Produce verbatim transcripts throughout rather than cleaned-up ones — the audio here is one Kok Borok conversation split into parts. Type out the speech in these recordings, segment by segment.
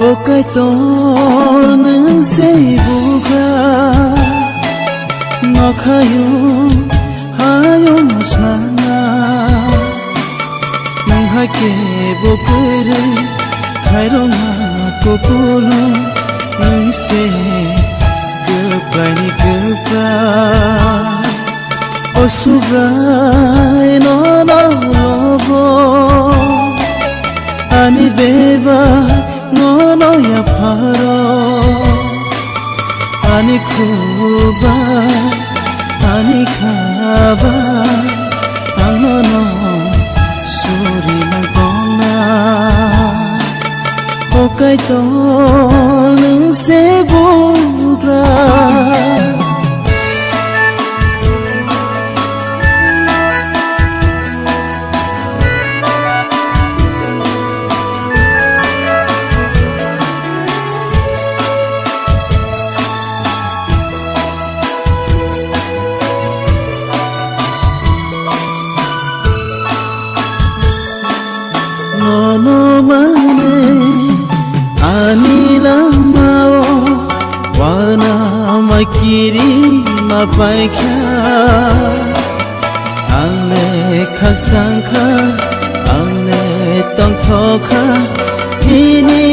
O Kaitor, nwng se bugra, nokhayung hayung snana, nwng hai kebo kwrwi khairokma kupulung, nwng se kwplaini kwpla. O Subrai, nono lobo, ani beba nono yapharo, ani khubai, ani khabai, ang nono suri nang tongna. O Kaitor, nwng se bugra. Nono mane ani lamao wana makiri mapaikha. Ang le khakchang kha, ang le tongthok kha, nini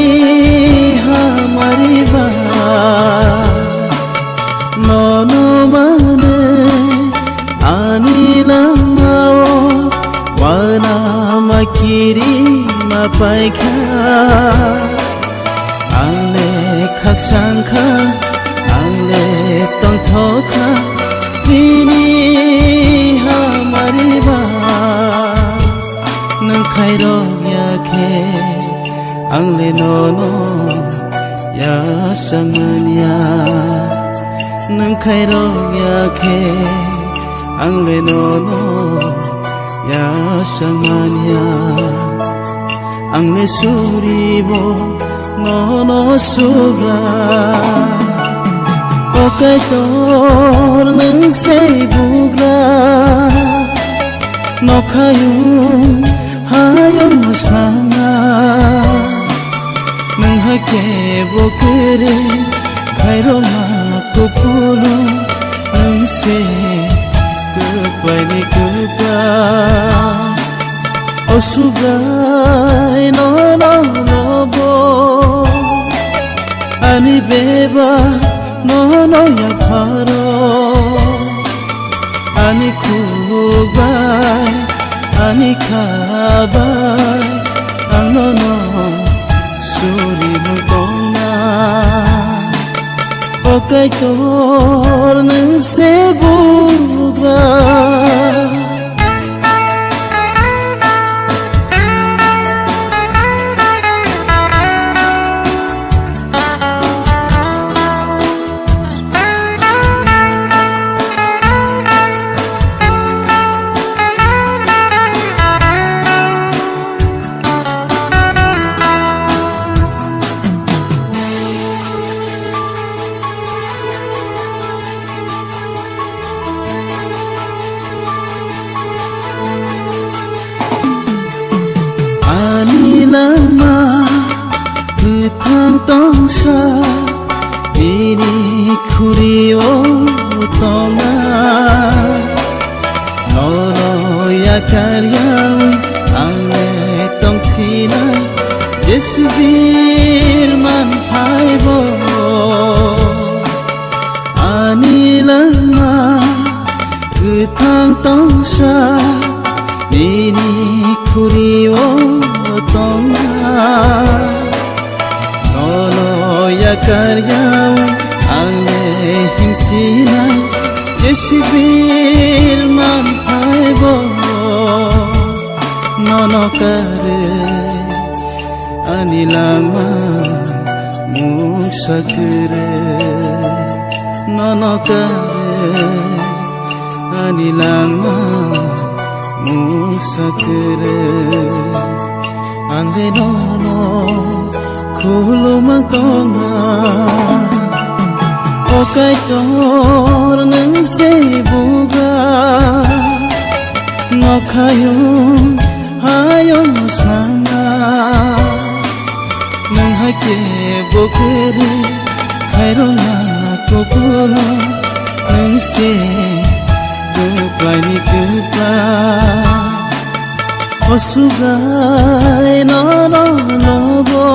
hamari ba. Nono mane ani lamao wana makiri mapaikha. Ang le khakchang kha, ang le tongthok kha, nini hamari ba. Nwng khairok ya khe, ang le nono yachang manya. Nwng khairok ya khe, ang le nono yachang manya. Ang le suribo nono sugra. O Kaitor, nwng se bugra. Nokhayung hayung sana, nwng hai kebo kwrwi khairokma kupulung, nwng se kwplaini kwpla. O Subrai, nono lobo, ani beba nono yapharo, ani khukbai, ani khabai, ang nono suri nang tongna. O Kaitor, nwng se bugra. Ani lama kwthang tongsa, nini khuri-o tongna. Nono yakar yawi ang le tongsinai, Jesu birman phaibo. Ani lama kwthang tongsa, nini khuri-o tongna. Nono yakar yawi ang le himsinai, Jesu birman phaibo. Nono karwi ani langma mungsa kwrwi. Nono karwi ani langma mungsa kwrwi. Ang de nono khulumang tongna. O Kaitor, nwng se bugra, nokhayung hayung snana. Nwng Kebo kwrwi khairokna kuphuru nwng se kwplaini kwpla. O sugai nono lobo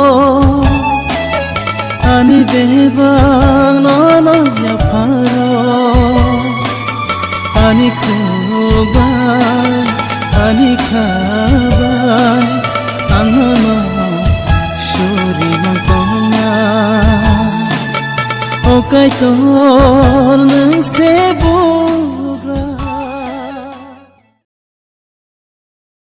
ani bebak nono yapharo. Ani khuk bai, ani kha bai, ang nono suri nang tongnai. O Kaitor, nwng se bo